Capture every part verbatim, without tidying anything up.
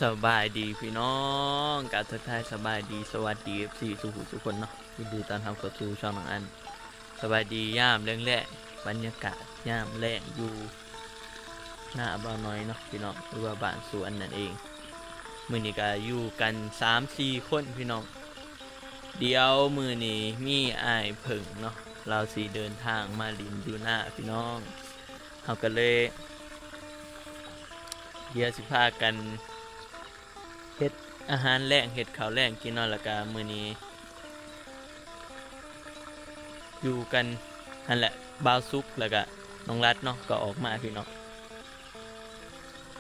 สบายดีพี่น้อง กราบทักทายสบายดี สวัสดี เอฟซี ทุกผู้ทุกคนเนาะ ยินดีต้อนรับเข้าสู่ช่องน้องอัน สบายดียามแลงๆ บรรยากาศยามแลงอยู่หน้าบ่าวน้อยเนาะพี่น้อง หรือว่าบ้านสวนนั่นเอง มื้อนี้ก็อยู่กันสามสี่คนพี่น้อง เดี๋ยวมื้อนี้มีอ้ายเพิ่งเนาะ ลาวสิเดินทางมาหลิ้นอยู่หน้าพี่น้อง เฮาก็เลย เดี๋ยวสิพากันเฮ็ดอาหารแลง เฮ็ดข้าวแลงกินเนาะ แล้วก็มื้อนี้ อยู่กันหั่นแหละ บ่าวสุก แล้วก็น้องรัดเนาะ ก็ออกมาพี่น้อง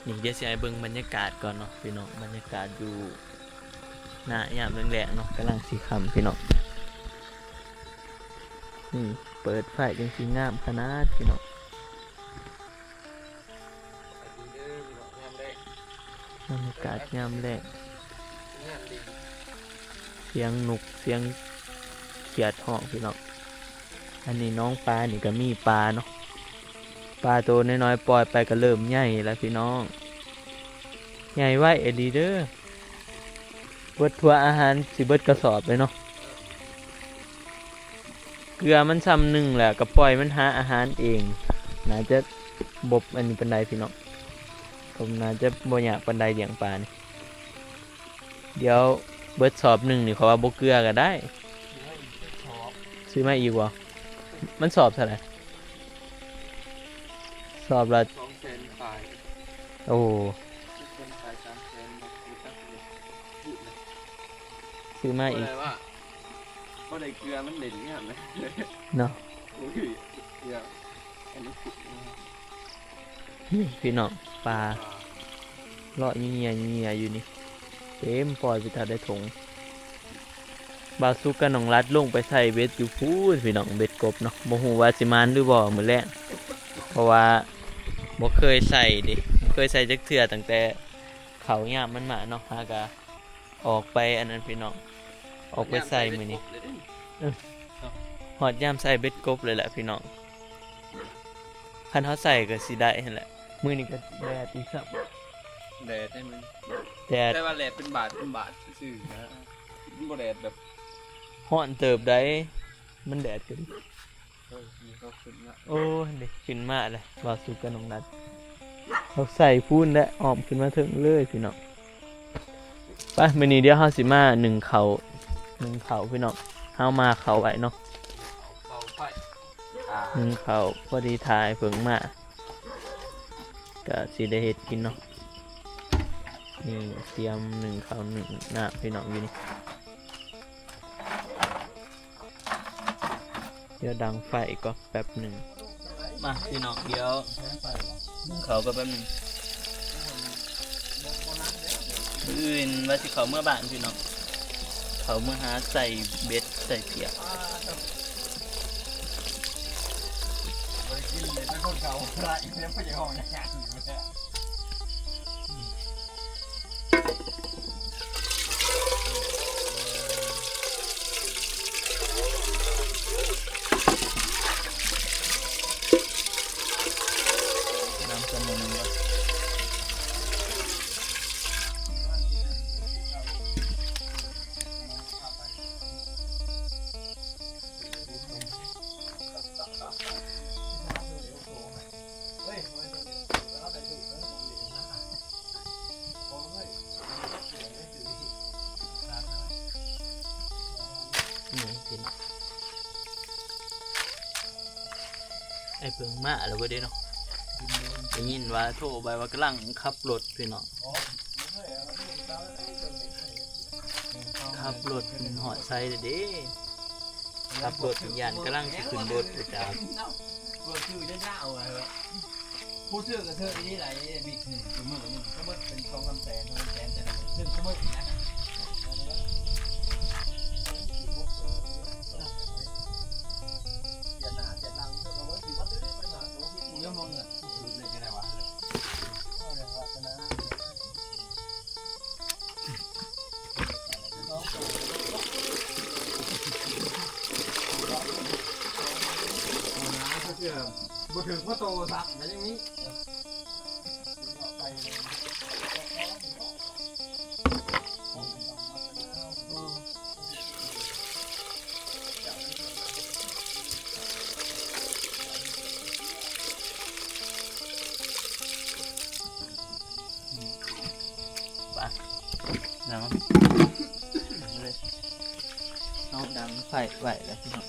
นี่เดี๋ยวสิให้เบิ่งบรรยากาศก่อนเนาะพี่น้อง บรรยากาศอยู่หน้ายามแลงๆเนาะ กำลังสิค่ำพี่น้อง นี่เปิดไฟจังสิงามขนาดพี่น้อง บรรยากาศยามแลง เสียงนก เสียงเขียดฮ้องพี่น้อง อันนี้หนองปลานี่ก็มีปลาเนาะ ปลาตัวน้อยๆ ปล่อยไปก็เริ่มใหญ่แล้วพี่น้อง ใหญ่ไวอีหลีเด้อ เบิดถ้วยอาหารสิเบิดกระสอบเลยเนาะ เกลือมันส่ำหนึ่งแหละ ก็ปล่อยมันหาอาหารเอง น่าจะบ่อันนี้ปานใดพี่น้อง ผมน่าจะบ่ยากปานใดเลี้ยงปลานี่ เดี๋ยวเบิดสอบหนึ่งนี่เขาว่าบ่เกลือก็ได้ ซื้อมาอีกบ่ มันสอบเท่าไหร่ สอบละ สองแสนปลาย โอ้ ซื้อมาอีก บ่ได้เกลือมันเด่นเนี่ยนะ เนาะ อุ้ย เกลือ อันนี้ผิดนะ นี่พี่น้อง ปลา เลาะเงียๆอยู่นี่ เต็มปล่อยไปตาได้ถง บ่าวสุกกับน้องรัดลงไปใส่เบ็ดอยู่พู้นพี่น้อง เบ็ดกบเนาะ บ่ฮู้ว่าสิหมานหรือบ่มื้อแลง เพราะว่าบ่เคยใส่เด้ บ่เคยใส่จักเทื่อ ตั้งแต่เข้ายามมันมาเนาะ หากะ ออกไปอันนั้นพี่น้อง ออกไปใส่มื้อนี้ เออ ฮอดยามใส่เบ็ดกบเลยแหละพี่น้อง คันเฮาใส่ก็สิได้หั่นแหละ มื้อนี้ก็แดดอีกซ้ำ แดดได้มัน แดด แต่ว่าแดดเป็นบาดเป็นบาดซื่อๆนะ มันบ่แดดแบบ ฮ้อนเติบใด มันแดดก็ดี เออ นี่ก็ขึ้นละ โอ้ นี่ขึ้นมาเลย บ่าวสุกกับน้องรัด เขาใส่พู้นและอ้อมขึ้นมาเทิงเลยพี่น้อง ไป มื้อนี้เดี๋ยวเฮาสิมานึ่งข้าว นึ่งข้าวพี่น้อง เฮามาข้าวไว้เนาะ เป่าไฟ อ่า นึ่งข้าว พอดีถ่ายเพิ่งมา ก็สิได้เฮ็ดกินเนาะ นี่เตรียมนึ่งข้าวนึ่งน้ำพี่น้องอยู่นี่ เดี๋ยวดังไฟก่อนแป๊บหนึ่ง มาพี่น้อง เดี๋ยวนึ่งข้าวก่อนแป๊บหนึ่ง มื้ออื่นว่าสิเข้าเมือบ้านพี่น้อง เข้าเมือหาใส่เบ็ดใส่เปียก บ่ได้กินเลย เป็นคนเก่าละ ยังไม่ได้ห้องยังงานอยู่เลย น้ำเสมอหนึ่งวะ นี่พี่น้อง ไอ้เพิ่งมาแล้วเว้ยเด้เนาะ ได้ยินว่าโทรไปว่ากำลังขับรถพี่น้อง ขับรถหอดไสเลยเด้ ขับรถย่านกำลังสิขึ้นรถไปจ้า เบิกชื่อจะยากเอาไว้เว้ย ผู้ซื้อก็ซื้อที่นี่หลายบิดหนึ่งคือมือหนึ่งก็หมดเป็นสองสามแสน สองสามแสน แต่ละคนซื้อก็หมดนะ เสียหน้าเสียหลังเถอะ เอาไว้ถือว่าซื้อไปหาตัวที่กูยังมองเงินกูถือเลยจะได้วะ เอาอย่างวาสนา บ่ถือว่าโตสักนะอย่างนี้ ไปเนาะ เลยเอาดังไฟไว้แล้วพี่น้อง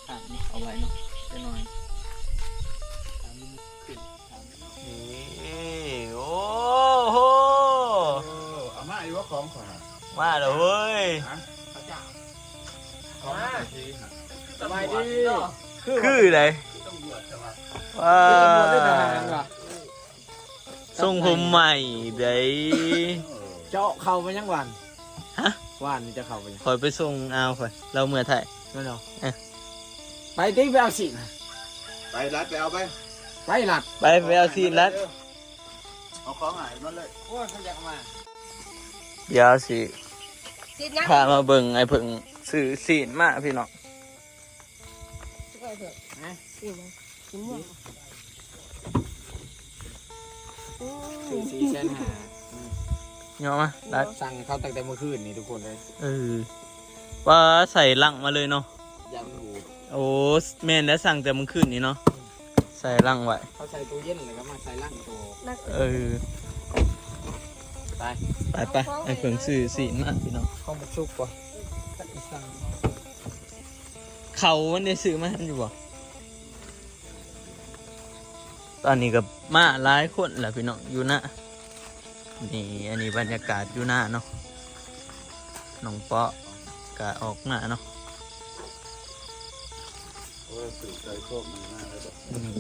ถามเอาไว้เนาะจะหน่อย ถามมันขึ้น ถามมัน นี่ โอ้โห เออ เอามาอยู่ว่าของขวัญ มาแล้วเว้ย ฮะ พระเจ้า ของขวัญทีฮะ สบายดี คือ คือไหน คือตำรวจใช่ไหม ว้า คือตำรวจหรือทหารวะ ทรงผมใหม่เด้ เจาะเข้าไปยังหวาน ฮะ หวานนี่จะเข้าไปยัง คอยไปส่งเอาคอย เราเมือไทย นั่นเหรอ เอ๊ะ ไปติไปเอาสิน ไปรัดไปเอาไป ไปรัด ไปไปเอาสินรัด เอาของหายมาเลย โอ้ยเขาอยากมา เดี๋ยวสิ สินยัง พามาเบิ่งไอ้เพิ่งซื้อสินมาพี่น้อง ช่วยเถอะ ฮะ สินยัง สินม่วง อืม ซื้อสี่แสนห้า อืม เนาะมารัด สั่งเขาตั้งแต่เมื่อคืนนี่ทุกคนเลย เออ ว่าใส่ลังมาเลยเนาะ ยังอยู่ โอ้ แม่นแล้วสั่งแต่เมื่อคืนนี้เนาะ ใส่ลังไว้ เขาใส่ตู้เย็นแล้วก็มาใส่ลังโต เออ ไป ไปไป ไอ้เพิ่งซื้อสินมาพี่น้อง ของมันสุกกว่า เขาวันนี้ซื้อมาให้อยู่บ่ ตอนนี้ก็มาหลายคนแล้วพี่น้อง อยู่นะ นี่ อันนี้บรรยากาศอยู่หน้าเนาะ น้องเปาะก็ออกมาเนาะ โอ้ย สูตรใส่โคกมันมากเลย อืม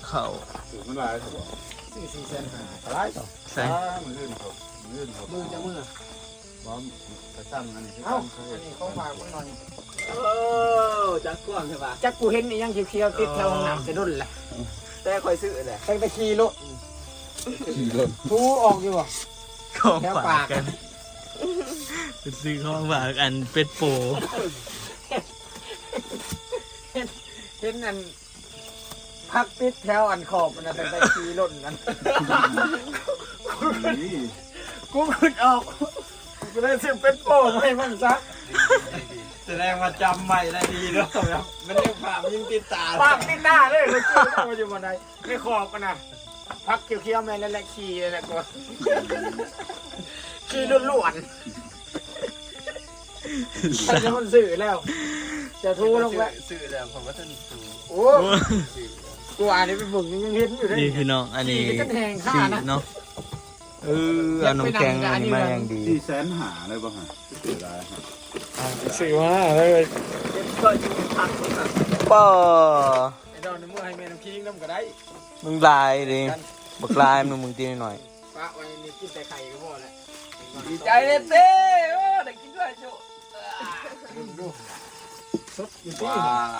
เขา สูตรมันหลายครับผม ซื้อสี่แสนห้า หลายต่อ ใส่ อ่า มันลื่นครับ มันลื่นครับ มือจะมือ พร้อมกระซ้ำอันนี้ เอ้า อันนี้เขาฝากไว้หน่อย เออ จักกว้างใช่ปะ จักกูเห็นอีหยังเขียวๆติดแถวห้องน้ำแต่ด้นแหละ แต่คอยซื้อแหละ ตั้งแต่ขี่รถ ขี่รถ ทูออกอยู่บ่ ของ แถว ฝา ปาก กกัน เป็นซื้อของฝากอันเป็ดโป เห็น เห็นอัน พักติดแถวอันขอบมันนะ ตั้งแต่ขี่รถนั้น นี่ กูขึ้นออก กูเลยซื้อเป็ดโปมาให้มันซะ แสดงว่าจำใหม่ได้ดีเนาะ ครับ มันยังภาพยังติดตา ภาพติดหน้าเลย กูซื้อมาอยู่บ่ได้ ในขอบมันนะ พักเขียวๆแม่นแล้วแหละ ขี่เลยแหละกู ขี่ล้วนๆ ถ้าจะมันซื้อแล้ว จะทูลงไป ซื้อแล้ว ผมว่าท่านถูก โอ้ กูอ่านนี่เป็นเบิ่งยังเห็นอยู่เลย นี่พี่น้อง อันนี้ ขี่กันแหงข้านะ สิเนาะ เออ เอาน้ำแข็งอันนี้มาอย่างดี สี่แสนห้าเลยบ่ฮะ ซื้อได้ฮะ อ่ะ ซื้อมาเลย เก็บซอยจุดพัก ป้อ ไอ้ดอนในเมื่อให้แม่น้ำคิงน้ำก็ได้ มึงลายดิ บักลายมึง มึงตีหน่อย ปะไว้นี่กินแต่ไข่ก็พอแล้ว ดีใจเลยเต้ โอ้ ได้กินด้วยโจ้ ดูดู สดอยู่ที่ ว้า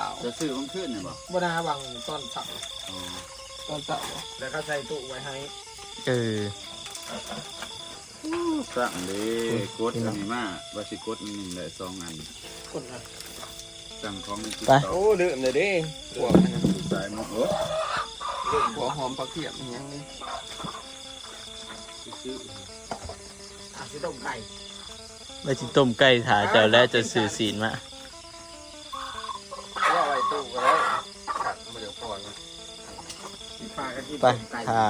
ว จะซื้อของขึ้นเนี่ยบ่ บ่ได้หวังตอนเช้า อ๋อ ตอนเช้า แล้วเขาใส่ตู้ไว้ให้ เออ สั่งเด้ กดอันนี้มา ว่าสิกดอันหนึ่งได้สองอัน กดนะ สั่งของในติ๊กต็อก โอ้ ลืมเลยเด้ พวกอันนั้น สายหมอก โอ้ ลืมหัวหอมผักเทียมอีหยังนี่ ซื้อ อ่ะ สิต้มไก่ ไม่สิต้มไก่ถ่าเจ้าแล้วจะซื้อสินมา ว่าไว้ตู้ก็ได้ ขัดมาเดี๋ยวก่อน สิพากันกิน ไป ต้มไก่ ถ่า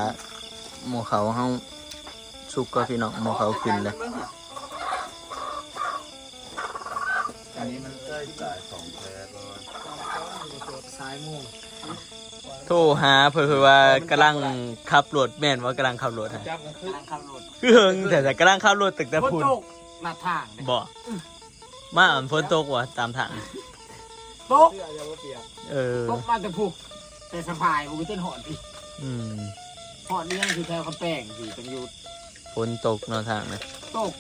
หมูเขาเฮาสุกก็พี่น้อง หมูเขาขึ้นเลย อันนี้มันใกล้สายของแท้ก่อน สายโมง โทรหาเพิ่นว่ากำลังขับรถ แม่นว่ากำลังขับรถฮะ จับกลางคืน กำลังขับรถ คือเฮิงแต่ แต่กำลังขับรถตั้งแต่ ฝน พุ้น ตกหน้าทางเนี่ย บ่ มาอันฝนตกว่ะตามทาง ตก เสื้อยังบ่เปียก เออ ตกมาแต่พุ้น แต่สะพายกูไปเต้นหอดพี่ อืม หอดนี่ยังคือแถวคำแปงพี่เป็นอยู่ ฝนตกเนาะทางนะ ตก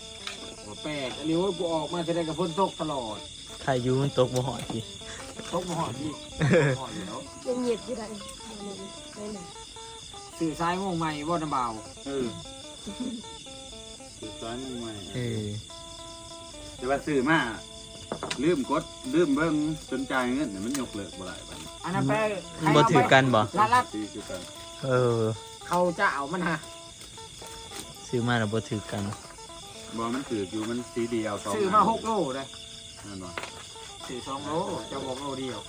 หัวแปด อันนี้ว่ากูออกมาจะได้กับฝนตกตลอด ใครอยู่มันตกบ่หอดพี่ ตกบ่หอดพี่ หอดอยู่แล้ว ยังเหยียดอยู่ได้ ซื้อสายโมงใหม่บ่น้ำเบา เออ ซื้อสายโมงใหม่ เออ แต่ว่าซื้อมา ลืมกด ลืมเบิ่ง จนจ่ายเงินเนี่ยมันยกเลิกบ่ได้บัดนี้ อันนั้นไป มันบ่ถือกันบ่ ร้านรับ ซื้อคือกัน เออ เขาจะเอามันฮะ ซื้อมาแล้วบ่ถือกัน บ่ มันถืกอยู่ มันสีเดียวสอง ซื้อมา อัน หกโลเลย นั่นบ่ ซื้อสองโล เจ้าบอกโลเดียว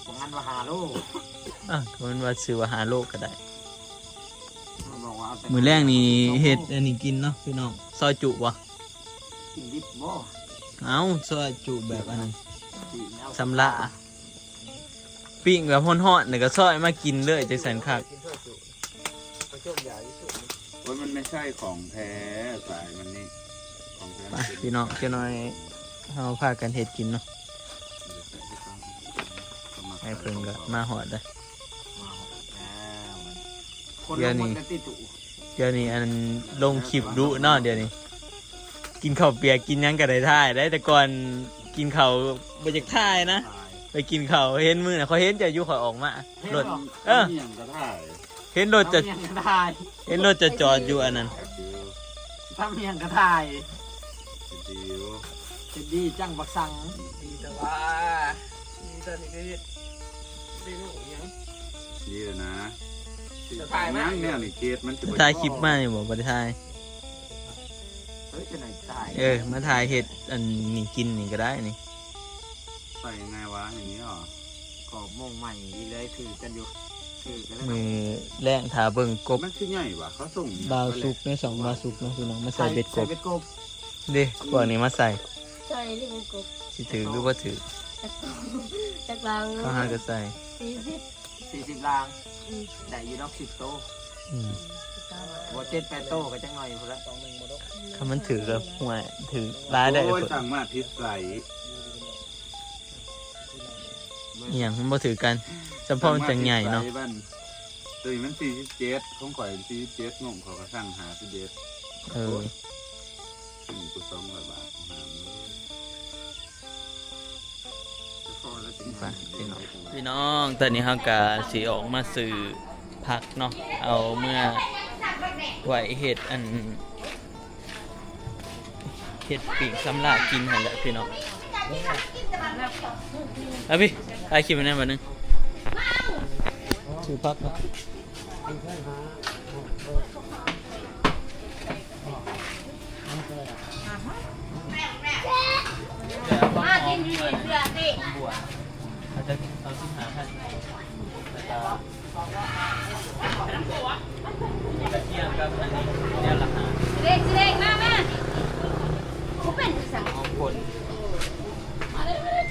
บางอันว่าห้าโล อ่ะ มันว่าซื้อว่าห้าโลก็ได้ มันบอกว่าเอาแต่ มื้อแรกนี่เฮ็ดอันนี้กินเนาะพี่น้อง ซอยจุบ่ กินดิบบ่ เอ้า ซอยจุแบบอันนั้น กินเอา สำละ ปิ้งแบบฮ้อนๆ แล้วก็ซอยมากินเลยจังซั่นคัก กินซอยจุ ไปช่วงใหญ่ที่สุด โอ้ย มันไม่ใช่ของแท้ สายมันนี่ ของแท้ ไป มันเป็น พี่น้อง จักหน่อยเฮาพากันเฮ็ดกินเนาะ ให้เพิ่นก็มาฮอดเด้อ มาฮอดแล้ว คน เดี๋ยวนี้ ลงหมดแล้วติดตู้ เดี๋ยวนี้อันลงคลิปดุเนาะ เดี๋ยวนี้ กินข้าวเปียกกินหยังก็ได้ถ่ายได้ แต่ก่อนกินข้าวบ่อยากถ่ายนะ ไปกินข้าวเห็นมื้อน่ะ ข้อยเห็นเจ้าอยู่ ข้อยออกมา เห็น รถ บ่ เออ ทำเมียงก็ถ่าย เห็นรถจะ ทำเมียงก็ถ่าย เห็นรถจะจอดอยู่อันนั้น ทำเมียงก็ถ่าย จะดีอยู่ จะดีจังบักสัง ดีแต่ว่า ดีแต่นี่ก็เฮ็ดเมนูอิหยัง ดีแล้วนะ จะถ่ายไหม ยังแนวนี่เกรดมันจะ ถ่ายคลิปมานี่บ่ บ่ได้ถ่าย เฮ้ย จะไหนถ่าย เออ มาถ่ายเฮ็ดอันนี้กินนี่ก็ได้นี่ ใส่ยังไงวะ อย่างนี้หรอ ก็มงใหม่ดีเลย ถือกันอยู่ ถือกันแล้ว มื้อแลงถ้าเบิ่งกบ มันคือใหญ่วะ เขาส่ง บ่าวสุกในสองบ่าวสุกเนาะพี่น้อง มาใส่เบ็ดกบ ใส่เบ็ดกบ เด้ พวกนี้มาใส่ ใส่นี่เป็นกบ สิถืกหรือบ่ถืก จักราง เขาหาก็ใส่ สี่สิบ สี่สิบราง อืม ได้อยู่ดอกสิบโต อืม บ่ เจ็ดแปดโตก็จักหน่อยพุ้นละ คันมันถืกก็ห่วย ถืกหลายได้ โอ้ย พุ้น สั่งมาผิดไซส์ อีหยังมันบ่ถืกกัน สำเพาะมันจั่งใหญ่เนาะ สั่งมาผิดไซส์บ้าน ตัวนี้มันสี่สิบเจ็ด ของข่อยสี่สิบเจ็ด น้องเขาก็สั่งห้าสิบเอ็ด เออ อืม กูสองร้อยบาท หามื้อ ไปพี่น้อง พี่น้อง ตอนนี้เฮาก็สิออกมาซื้อผักเนาะ เอาเมื่อไว้เฮ็ดอัน เฮ็ดปิ้งสำลากินหั่นแหละพี่น้อง เอาพี่ ถ่ายคลิปไว้แหน่บัดนึง ซื้อผักเนาะ มากินอยู่นี่เพื่อนสิ เอาจัก เอาสิบห้าพัน แล้วก็ กระเทียมกับอันนี้แนวละห้า สิเล็ก สิเล็ก มา มา บ่เป็นอีสัง ของคน มาเลย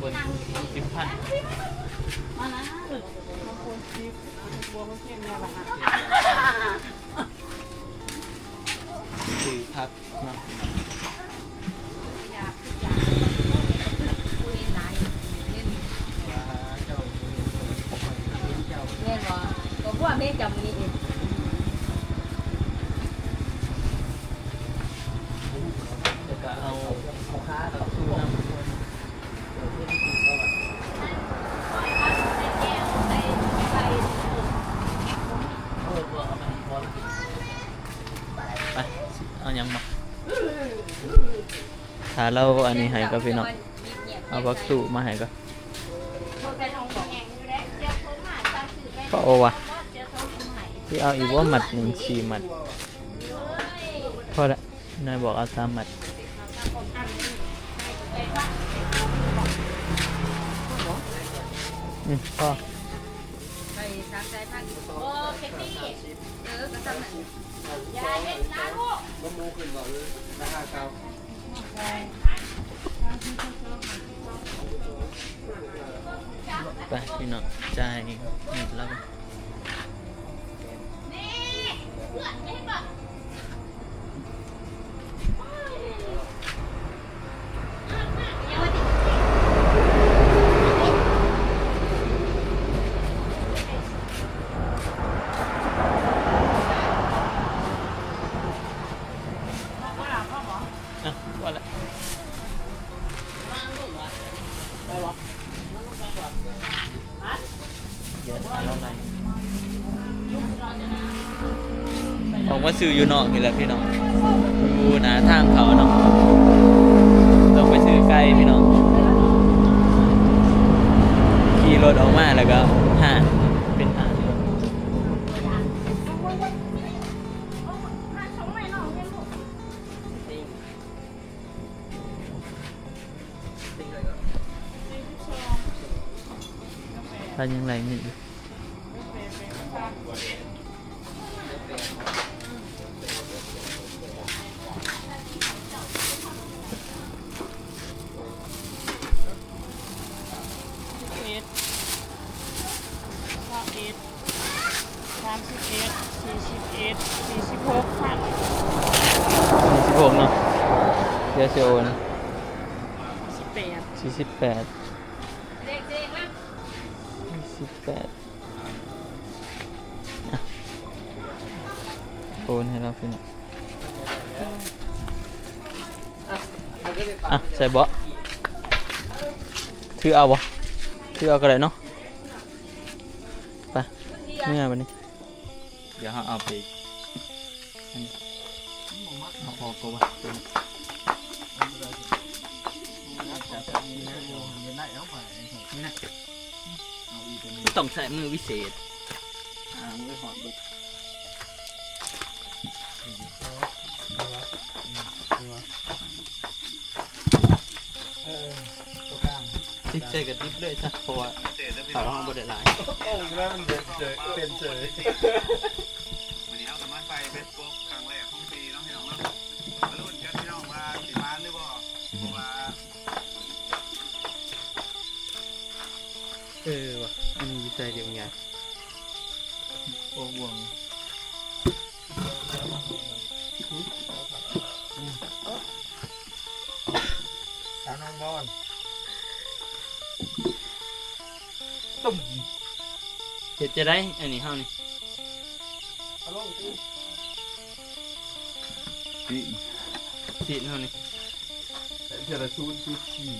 คนสิบพัน มานะ ซื้อผักเนาะ แม่นบ่ ก็พวกแม่จำนี่เอง แล้วก็เอา เอาขา เอาสู้น้ำ ไป เอาหยังมา ถ้าเราอันนี้ให้ก็พี่น้อง เอาผักสู้มาให้ก็ ก็เอาวะ ที่เอาอีกว่ามัดหนึ่ง สี่มัด พอละ นายบอกเอาสามมัด อืม พอ ไปสามสายพันธุ์ โอ้ เก็บนี่ เออ ก็ทำนั่น อย่าเฮ็ดนะลูก ไปพี่น้อง จ่ายเงินแล้วกัน อ่ะ ว่าละ ออกมาซื้ออยู่นอกนี่แหละพี่น้อง อยู่หน้าทางเขาเนาะ ต้องไปซื้อไก่พี่น้อง ขี่รถออกมาแล้วก็ห้าง เป็นห้าง เอามาส่งให้น้อง ยังไรมีอยู่ สิบเอ็ด สิบเอ็ด สามสิบเอ็ด สี่สิบเอ็ด สี่สิบหก พัน สี่สิบหกเนาะ เดี๋ยวสิโอน สิบแปด สี่สิบแปด สี่สิบแปด อ่ะ โอนให้เราพี่น้อง อ่ะ ใส่เบาะ ถือเอาบ่ ถือเอาก็ได้เนาะ ไป เมื่อบัดนี้ เดี๋ยวเราเอาไป อันนี้ เอาออกก่อนวะ ตัวนี้ ต้องใช้มือวิเศษ อ่า มือหอดเบิด เออ ตัวกลาง ติดใส่กับติดเลยซะ เพราะว่าเขาห้องบ่ได้หลาย โอ้ย แล้วมันเป็นเฉย เป็นเฉย วันนี้เราก็มาใส่เฟซบุ๊กครั้งแรกของปีเนาะพี่น้องเนาะ มาลุ้นกันพี่น้องว่าสิมาหรือบ่ เพราะว่า เออว่ะ อันนี้ใส่เดี๋ยวไง โอ้ บ่วง สาวน้องบอน ต้ม เฮ็ดจะได้ อันนี้เฮานี่ เอาลงสิ ปิ้ง สิเฮานี่ เทื่อละศูนย์จุดสี่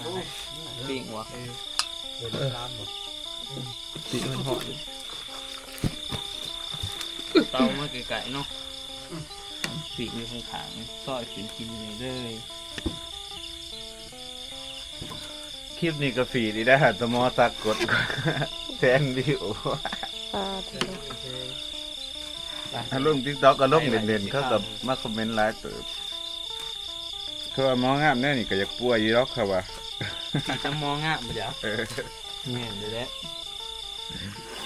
โอ้ ปิ้งวะ เออ เดี๋ยวน้ำบ่ ปิ้งมันหอม เตามาไกลๆเนาะ ปิ้งอยู่ข้างๆ ซอยขึ้นกินเลยเด้อ คลิปนี้ก็ฟรีดีนะฮะ ตมสักกด แสนวิว อ่า ถ้าลง TikTok ก็ลงเล่นๆ เขาก็มาคอมเมนต์หลายเติบ คือว่าหมองามแน่นี่ก็อยากป่วยอยู่ดอก เขาว่า สิจะหมองามบ่เดี๋ยว เออ แม่นอยู่แล้ว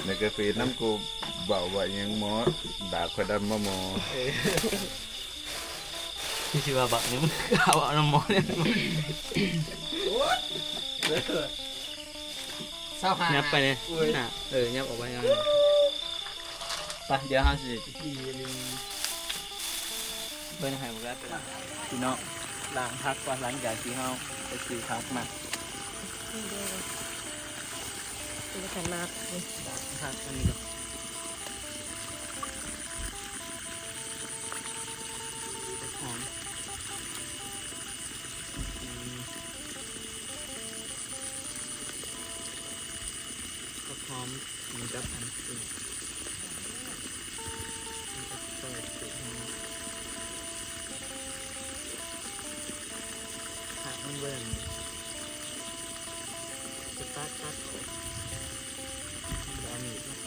ในกาแฟน้ำกูเบาว่ายังหมอ ด่าข่อยดำมาหมอ เออ ที่สิว่าบักนี่มันเอา เอาน้ำหมอเนี่ย โอ๊ย เศร้าหา ยับไปเลย โอ๊ย น่ะ เออ ยับออกไป ยับ ไป เดี๋ยวเฮาสิ อีหลี เบิ่งให้หมดแล้ว พี่น้อง ล้างผักก่อน หลังจากที่เฮาไปซื้อผักมา นี่เด้อ เป็นขนาดนี้ ล้างผักอันนี้ก่อน ผักหอม อืม ผักหอม กินกับอันนี้ กินกับซอยจุ๊ ผักมันเบิ่ง จะตัด ตัดออก บ่มีดเนาะ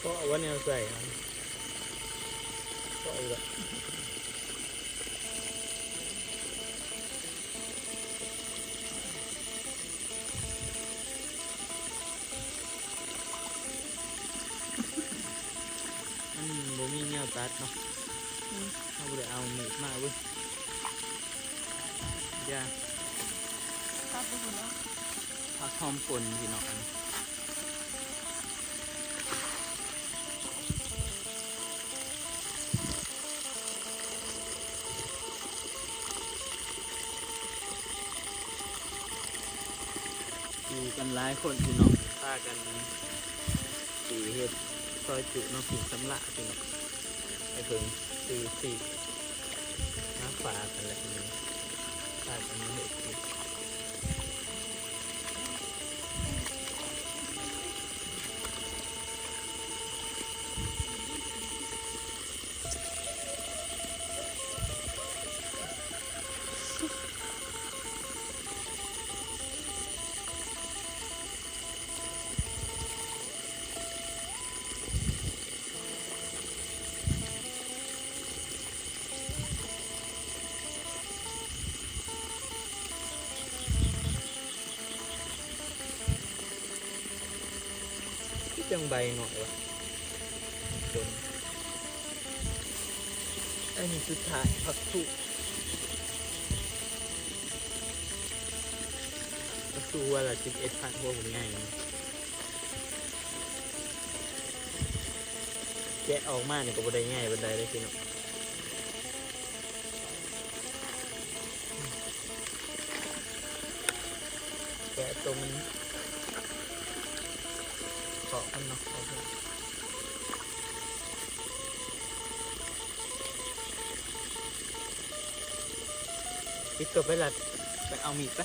ก็เอาไว้แนวใส่ครับ ก็เอาละ มันบ่มีแนวตัดเนาะ อืม เราบ่ได้เอามีดมาเว้ย อย่า ตัดไปหมดแล้ว ผักหอมป่นพี่น้อง อันนี้ อยู่กันหลายคนพี่น้อง พากันสิเฮ็ดซอยจุเนาะ กินสำลาพี่น้อง ไอ้เพิ่งซื้อสิมาฝากกันแหละพี่น้อง พากันมาเฮ็ดกิน คือจั่งใบหน่อยวะ อันนี้สุดท้าย ผักชู ผักชูหัวละสิบเอ็ดพัน หัวบักใหญ่ แกะออกมานี่ก็บ่ได้ใหญ่ปานใดเลยพี่น้อง แกะตรงเปาะมันเนาะ เอาไปปิดตัวไปละ ไปเอามีดไป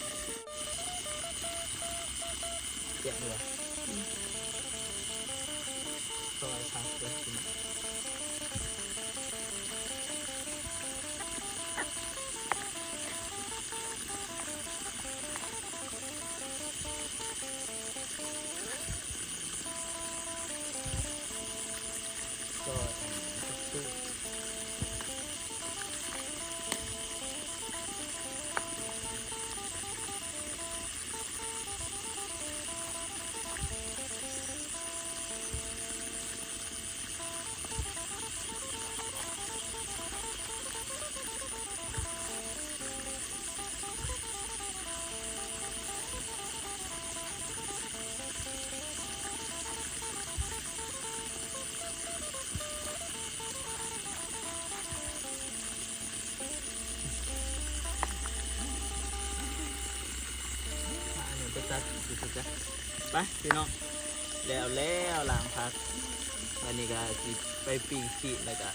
แกะดีกว่า ซอยผักเลยพี่น้อง ซอยผัก อันนี้ไปตัดอยู่สิจ๊ะ ไปพี่น้อง แล้วแล้วล้างผัก อันนี้ก็สิไปปิ้งสิ แล้วก็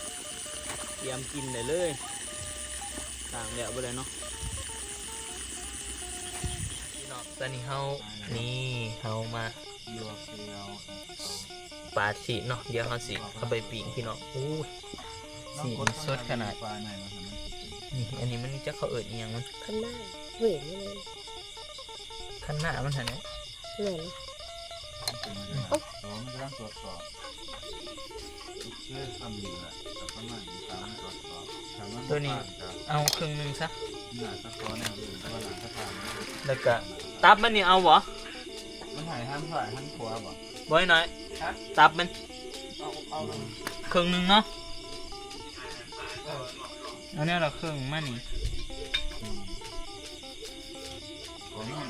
เตรียมกินได้เลย ล้างแล้วบ่ได้เนาะ พี่น้อง ตอนนี้เฮา นี่ เฮามา ปาดสิเนาะ เดี๋ยวเฮาสิเอาไปปิ้งพี่น้อง อู้ย สีมันสดขนาด นี่ อันนี้มันจักเขาเอิ้นอิหยังมัน คันหน้า เฮ้ย นี่เลย คันหน้ามันหั่นแหละ เหมือน มันเป็นยังไง เอ้า อ๋อ มันกำลังตรวจสอบ โอเค ซ้ำนี่แหละ แต่ประมาณนี้ ตามตรวจสอบ ถ้ามัน ตัวนี้ ผ่านก็ เอาครึ่งหนึ่งซะ น่าจะพอแน่เลย เพราะว่าหลังสะพานมัน แล้วก็ ตับมันนี่เอาบ่ มันหายหันซ้ายหันขวาบ่ บ่อยหน่อย ฮะ ตับมัน เอา เอา ครึ่งหนึ่งเนาะ เออ เอาแนวละครึ่งมานี่ อืม ของมัน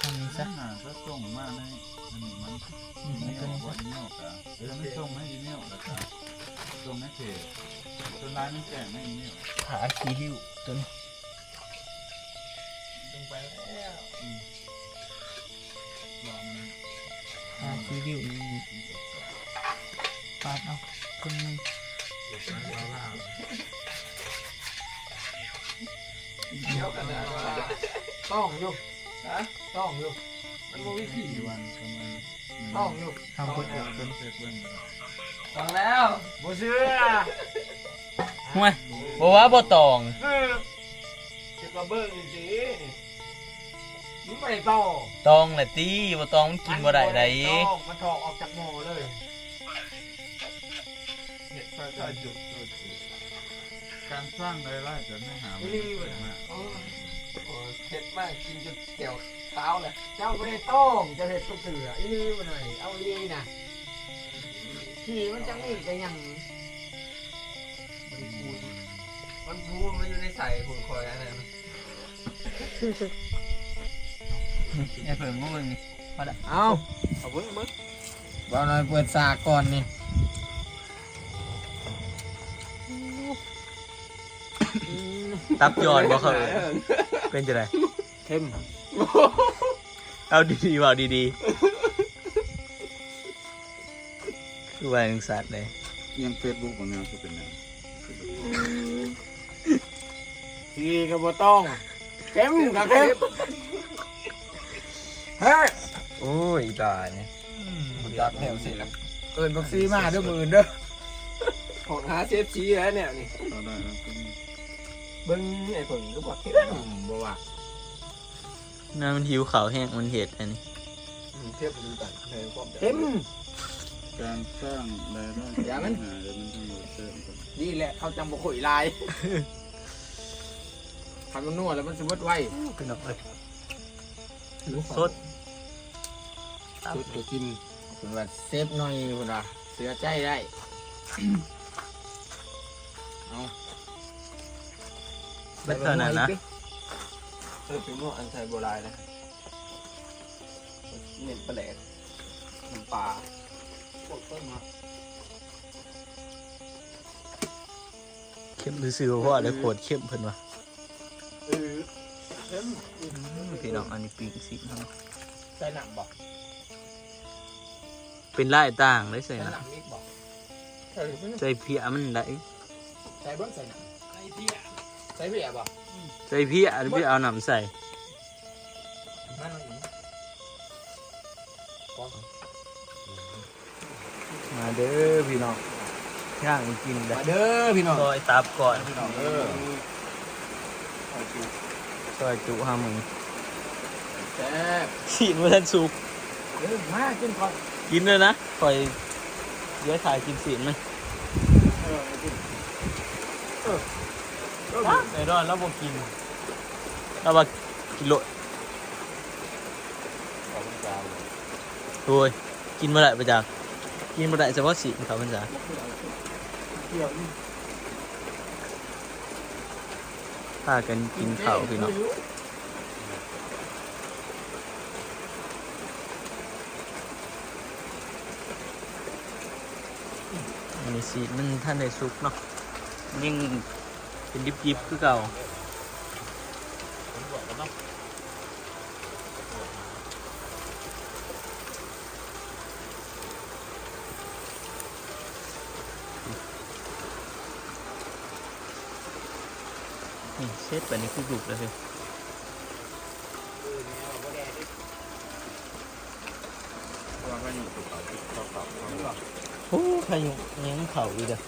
ทำนี้ซะ น่าจะส่งมาในอันนี้มัน อืม อีเมล ตัวนี้ซะ ว่าอีเมลกะ เออ มันส่งมาอีเมลแล้วกะ ส่งในเพจ ส่วนหลายมันแจ้งในอีเมล ขาขี้ริ้วตัวนี้ ลงไปแล้ว อืม ลองมัน ขาขี้ริ้วนี่ ปาดเอาครึ่งหนึ่ง เดี๋ยวกันนะ ต้องอยู่ ฮะ ต้องอยู่ มันบ่มีผี กี่วันประมาณ ต้องอยู่ ทำคนอื่นเป็น เช็คเบิ่ง ฟังแล้ว บ่เชื่อ ห่วย บ่ว่าบ่ตอง คือ จะกระเบื้องสิ มันบ่ได้ตอง ตองแหละติ บ่ตองมันกินบ่ได้ใด มันบ่ได้ตอง มันถอกออกจากหม้อเลย เห็ดซอยจุ๊ การสร้างรายได้จะไม่หา อีหลีเว้ย มาก โอ้ โอ้ เห็ดมาก กินจนแก้วขาวเลย เจ้าบ่ได้ตอง เจ้าเห็ดทุกเทื่อ อีหลีบ่หน่อย เอาอีหลีนะ ขี้มันจังมีแต่หยัง มันพูด มันพูด มันอยู่ในใส่ พูดคอยอันนั้น ไอ้เพิ่งมาเบิ่งนี่ พอละ เอา เอาเบิ่ง เบิ่ง บ่าวน้อยเปิดสากก่อนนี่ อืม ตับย้อนบ่ครับ เป็นจังได๋ เข้ม เอาดีๆ เว้าดีๆ คือว่าจังซั่นเด้ ยังเฟซบุ๊กบ่แม่นสิเป็นหยัง ดีก็บ่ต้อง เข้มก็เข้ม เฮ้ย โอ้ย อีตานี่ บ่จักแนวสิละ เอิ้นบักซีมาเด้อมื้ออื่นเด้อ ของหาเซฟซีแล้วเนี่ยนี่ เอาได้ครับ เบิ่งไอ้เพิ่งก็บ่เข้ม บ่ว่า นั่นมันหิวข้าวแฮง มันเฮ็ดอันนี้ อืม เทียบดูกันในความ เข้ม การสร้างรายได้ อย่ามัน หาเงินทั้งหมดเติมกัน นี่แหละเขาจังบ่ค่อยหลาย คันมันนัวแล้วมันสิเบิดไว พี่น้องเอ้ย สด สดก็กิน เพิ่นว่าเซฟหน่อย เพิ่นว่าเชื่อใจได้ เอา เบิดเท่านั้นนะ เออ เป็นพวกอันใส่บ่หลายนะ เน้นปลาแดก น้ำปลา พวกต้นมา เข้มซื่อๆ เพราะว่าได้โคตรเข้มเพิ่นว่า เออ เข้ม อืม พี่น้อง อันนี้ปิ้งสิเนาะ ใส่น้ำบ่ เป็นลายต่างเลยใส่ ใส่ นะ น้ำอีกบ่ ใส่ ใส่เพียมันได้ ใส่เบิ่ง ใส่น้ำ ใส่เพีย ใส่เพียบ่ ใส่เพีย เพียเอาน้ำใส่ มัน มาเด้อพี่น้อง ย่างกินเด้อ มาเด้อพี่น้อง ซอยตับก่อน พี่น้องเด้อ ซอยจุ ซอยจุห้าหมื่น แซ่บ ชิ้นบ่ทันสุก เด้อ มากินก่อน กินเลยนะ ข่อยเดี๋ยวถ่ายกินชิ้นมัน เออ กิน เออ เออ ไอ้ดอนเราบ่กิน เราบ่กินโลด ออกพรรษาเลย โอ้ย กินบ่ได้ประจำ กินบ่ได้เฉพาะชิ้นเข้าพรรษา เที่ยวนี่ พากันกินข้าวพี่น้อง อันนี้สิมันทันได้สุกเนาะ ยังเป็นดิบๆคือเก่า นี่เสร็จไปนี่คือดุกแล้วเฮ้ย ว่าพายุภูเขาติดต่อเขา โอ้ พายุยังเขาอีกอะ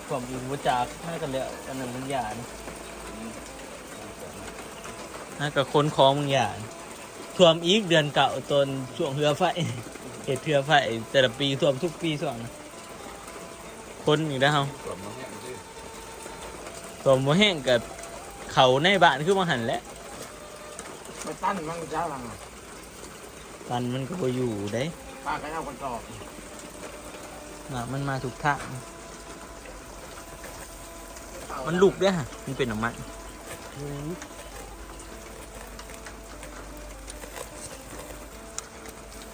ความอินบ่จากหากันแล้ว อันนั้นมันหย้าน หากับคนของมันหย้าน ท่วมอีกเดือนเก้าตอนช่วงเฮือไฟ เฮ็ดเฮือไฟแต่ละปีท่วมทุกปีช่วงนั้น คนอีกแล้วเฮา ท่วมบ่แห้งกะเข้าในบ้านคือว่าหั่นแหละ ไปตั้นมันจ้าหลังอะ ตันมันก็บ่อยู่เด้ ป้าก็เอาคนต่อ น่ะ มันมาทุกทาง มันลุกเด้ฮะ มันเป็นน้ำมัน อืม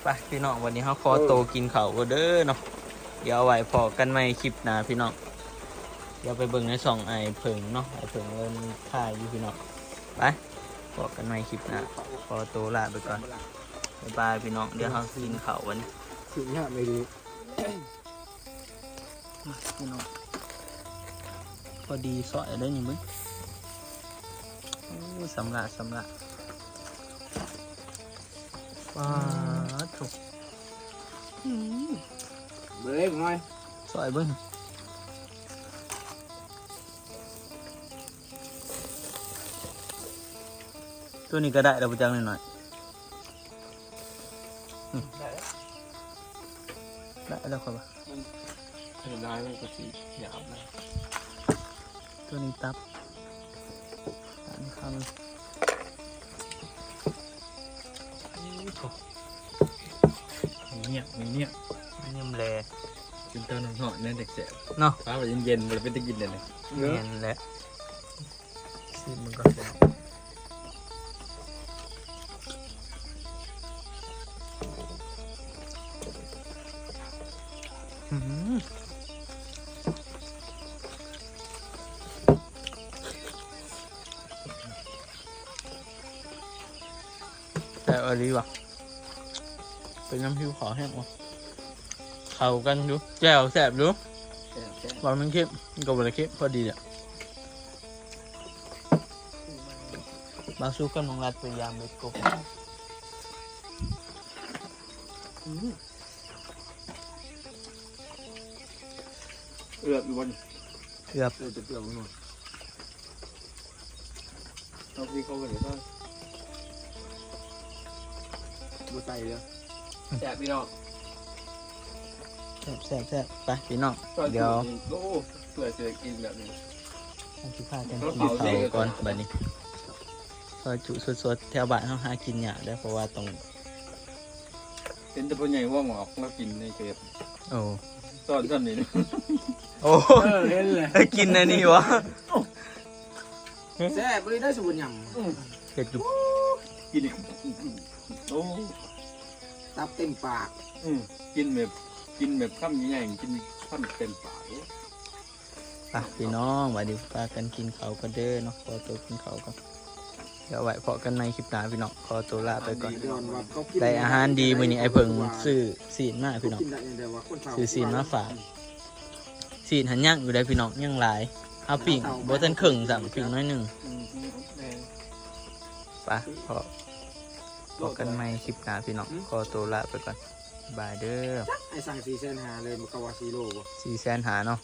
ไปพี่น้อง วันนี้เฮาขอโตกินข้าวก่อนเด้อเนาะ เดี๋ยวเอาไว้พ้อกันใหม่คลิปหน้าพี่น้อง เดี๋ยวไปเบิ่งในช่องอ้ายเผิงเนาะ อ้ายเผิงเอิ้นถ่ายอยู่พี่น้อง ไป พ้อกันใหม่คลิปหน้า ขอโตลาไปก่อน บ๊ายบายพี่น้อง เดี๋ยวเฮากินข้าววันนี้ ถึงห้าไม่ดี มาพี่น้อง พอดีซอยได้นี่มึง โอ้ สำละ สำละ ว้า ถูก อืม เบรกหน่อย ซอยเบิ่ง ตัวนี้ก็ได้แล้วบ่จักหน่อยๆ อืม ได้แล้ว ได้แล้วครับ มันขนาดมันก็สิหยาบนะ ตัวนี้ตับ อันนี้ครับ โอ้โห เงียบ เงียบ เงียบแล กินตอนร้อนๆ นั่นแหละแซ่บ เนาะ ฟ้าเย็นๆ มันเป็นตะกินเลยนะ เนาะ แม่นแหละ ชิมมันก่อน อืม ดีว่ะ เป็นน้ำพริกขอแห้งว่ะ เข้ากันดู แจ่วแซ่บดู แซ่บแซ่บ ว่ามันเค็ม มันก็บ่ได้เค็ม พอดีแหละ บางสู้กับน้องรัดไปยามเบ็ดกบ อืม เอือบอยู่บน เกือบ เอือบจะเปลือกมันหน่อยเอาพี่เข้าไปเลยก็บูใส่เลย แซ่บพี่น้อง แซ่บแซ่บแซ่บไปพี่น้อง เดี๋ยว โอ้เปื่อยเสือกินแบบนี้ เราสิพากันกินข้าวก่อนบัดนี้ซอยจุสดๆแถวบ้านเฮาหากินยากเด้อ เพราะว่าต้อง เป็นแต่พ่อใหญ่หัวงอกเรากินในเกลือ โอ้ ตอนท่านนี้ โอ้ เออเห็นเลย เอ้ยกินอันนี้วะ แซ่บเลยได้สูตรย เผ็ดอยู่ กินอีกโอ้ ำตับเต็มปาก อืมกินแบบกินแบบคำใหญ่ๆกินคำเต็มปากเลย ไปพี่น้องวันนี้พากันกินข้าวกันเด้อเนาะ ขอตัวกินข้าวก่อน เดี๋ยวไว้พบกันใหม่คลิปหน้าพี่น้อง ขอตัวลาไปก่อน ย้อนว่าเขากิน ได้อาหารดีมื้อนี้ไอ้เพิ่งซื้อซีนมาพี่น้อง กินได้ยังไงวะคนเฒ่า ซื้อซีนมาฝาก ซีนหันย่างอยู่ได้พี่น้อง ย่างหลาย เอาปิ้งบ่ทันครึ่งซ้ำปิ้งน้อยหนึ่ง อืมแม่ ไปพอพบกันใหม่คลิปหน้าพี่น้อง ขอตัวลาไปก่อน บายเด้อ ไอ้สั่งสี่แสนห้าเลยมันก็ว่าสี่โลบ่ สี่แสนห้าเนาะ